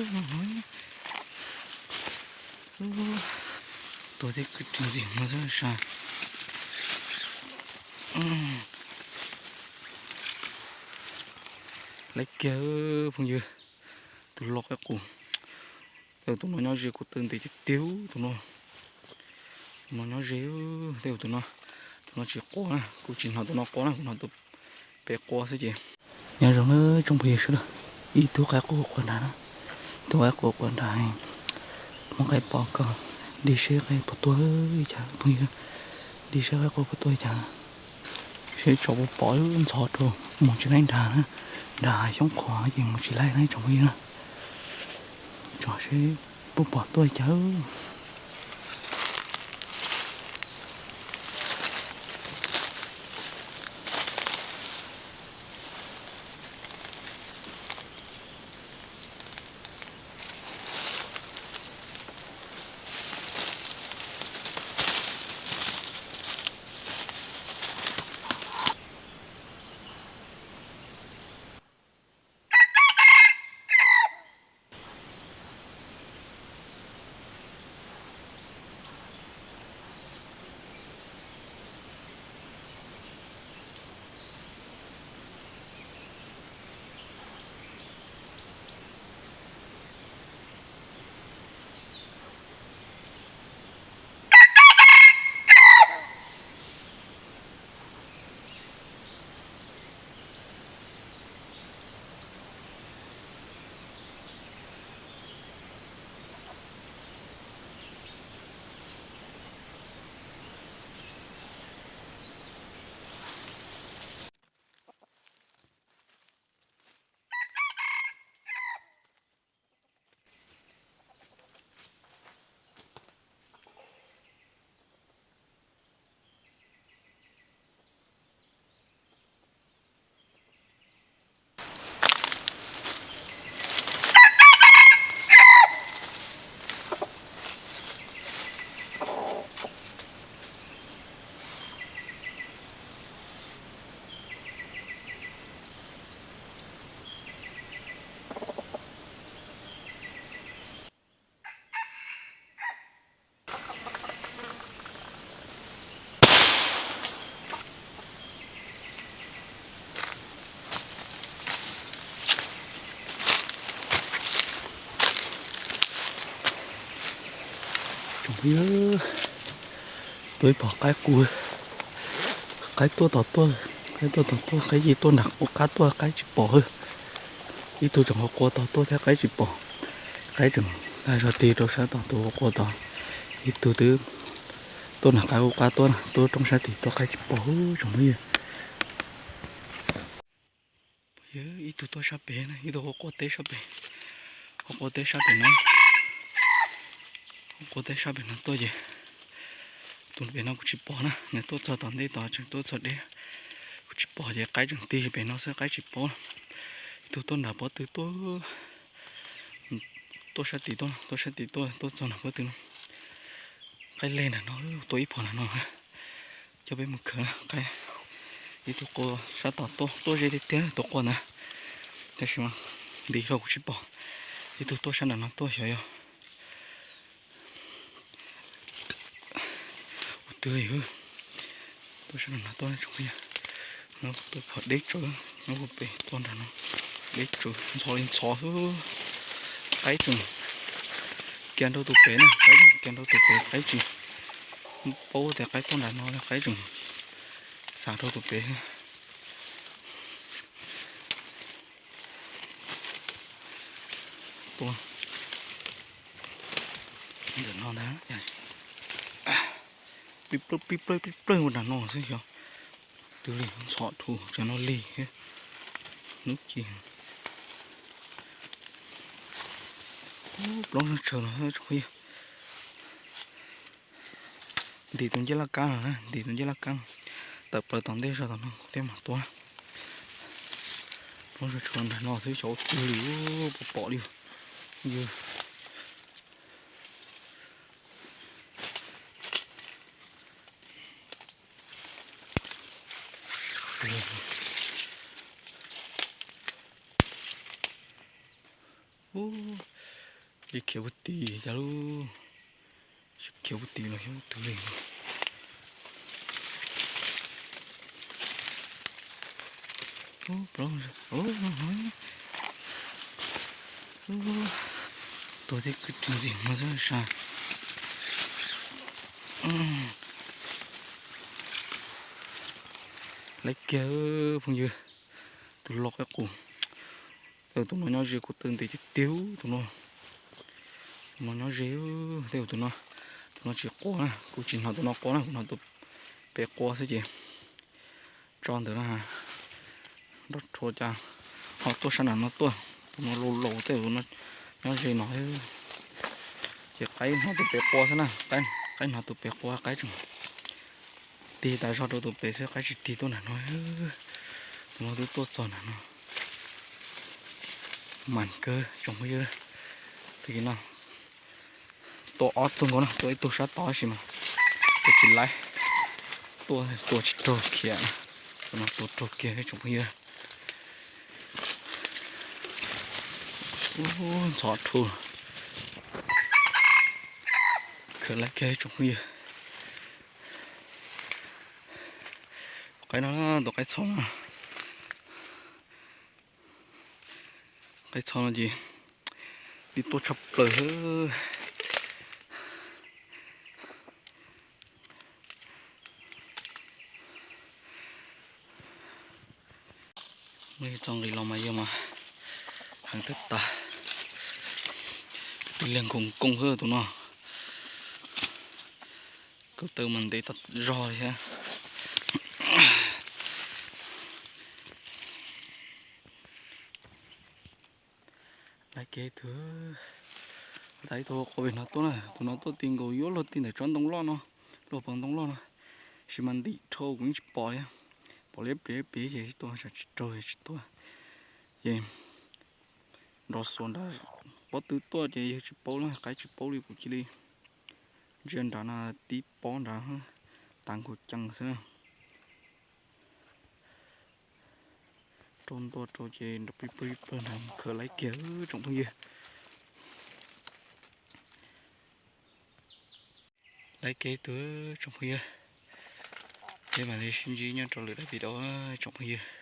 Tuag thiab kwv ris ntxim no xwb sas. Laiv kiag phooj ywg, tus loj qaib qus. Tej tus no nyob ze kuv taw ntev tiag tiag tus no. Tus no nyob ze, tej tus no, tus no tsis qua na, kuv tsis hnov tus no qua na, kuv hnov tus pem qua xwb ces. Nyob zoo na tsoom phooj ywg sawv daws, ib tug qaib qus quaj nrad na, ib tug qaib qus quaj nrad, muab qaib pov kom dig seb qaib puas tuag li cas phooj ywg, dig seb qaib qus puas tuag li cas. Seb tso puas pom ntxhov rau mus tsis laib nrad na, nrad xyoob qhuav ces mus tsis laib na tsoom phooj ywg na. Tso seb puas pom tuaj cas. Tsoom phooj ywg, tuaj ib pom qaib qus, qaib tuaj tos tuaj, qaib tuaj tos tuaj, qaib yig tuaj nram qab tuaj qaib tsis pom. Ib tug tseem qua qua tos tuaj thiab qaib tsis pom. Qaib tseem tag zog tig rau sab tom tus qua qua tos. Ib tug twb tuaj nram qab qub qab tuaj, tuaj roob sab tim tuaj qaib tsis pom tsoom phooj ywg. Ib tug tuaj sab pem na, ib tug qua qua teb sab pem, qua qua teb sab pem no, qua qua teb sab pem no tuaj ces tus pem no kuv tsis pom na, nws tuaj txog tom ntej tod tseem tuaj txog deb, kuv tsis pom ces qaib tseem tig pem no xwb qaib tsis pom. Ib tug tuaj nram pob tw tuaj, tuaj sab tim tuaj, tuaj sab tim tuaj, tuaj txog nram pob tw no. Qaib leg nram no, tuaj ib phom nram no. Coj peb mus khawm na, qaib ib tug qua sab tom tuaj, tuaj ze tiag tiag tus qua ntawd, tab sis mas nti hlo kuv tsis pom. Ib tug tuaj sab nram no tuaj xyov yog ua twg li. Tuaj sab nram no tuaj tsoom phooj ywg, no tuaj phom deb tsawv, no pem tuaj nram no deb tsawv ntxhov li ntxhov xwb. Qaib tseem kiag nraug tus pem na, qaib tseem kiag nraug tus pem, qaib tsis paub tias qaib tuaj nram no, qaib tseem xav rau tus pem. Tuaj ntawm no ntag, pib plawg pib plawg pib plawg ua nram no xwb xyov twg li, ntxhov dhau tsam no lig thiab. Hnub ci plaub zog tsawv no tsoom phooj ywg. Ntim tus ncej laj kab no, ntim tus ncej laj kab no, tawm plaws tom ntej zog tom no kuv thiaj mam tuaj. Plaub zog tsawv nram no xwb xyov ua twg li, pom pom li. Yog Ib khiav puag tim cas lub, khiav puag tim los xyov tus li. Tuag thiab kwv tsis ntxim no xwb sas. Laiv kiag phooj ywg, tus loj qaib qus. Tej tus no nyob ze kuv taw ntev tiag tiag tus no. Tus no nyob ze, tej tus no, tus no tsis qua na, kuv tsis hnov tus no qua na, kuv hnov tus pem qua xwb ces tso ntawd na. Nroj rhuav cas ho tuaj sab nram no tuaj, tus no laus laus tej tus no nyob ze no. Ces qaib hnov tus pem qua xwb na, qaib hnov tus pem qua qaib tseem tig tas zog rau tus pem xwb, qaib tsis tig tuaj nram no. Tus no twb tuaj txog nram no. Mas kawg tsoom phooj ywg, tag kis no tua ob tug nkaus no, tua ib tug sab tod tab sis mas tua tsis laib, tua tua tsis raug khiav, tus no tua raug kiag tsoom phooj ywg. Ntxhov rhu, khaws laib kiag tsoom phooj ywg. Qaib no, tus qaib txhob no, qaib txhob no ces li tuaj tshaj plaws xwb. Muaj ib txoj nqis los mas yog mas heev tag tas, twb liag nkoos nkoos xwb tus no. Kuv taw mas ntev tag zog li thiab. Laiv kiag tus, laiv tus qua pem no tuaj na, tus no tuaj ti nkaus yuav luag ti ntawm tsob ntoo loj no, luag pov ntoo loj no, sis mas ntim dhau kuv yeej tsis pom thiab. Pom liab pliv liab pliv ces tua, tsam tsis raug tsis tua. Ces nrov xuav nrad, pob tw tuaj ces yawg tsis paub lawm, qaib tsis paub li, kuv cia li ntsia nrad no tib pob nrad, tas nkaus cees xwb na. Rau ntua rau ces nrov plig plig plig nrad, khaws laiv kiag tsoom phooj ywg. Laiv kiag tus tsoom phooj ywg, peb mam li sib ntsib nyob rau lwm daim video tsoom phooj ywg.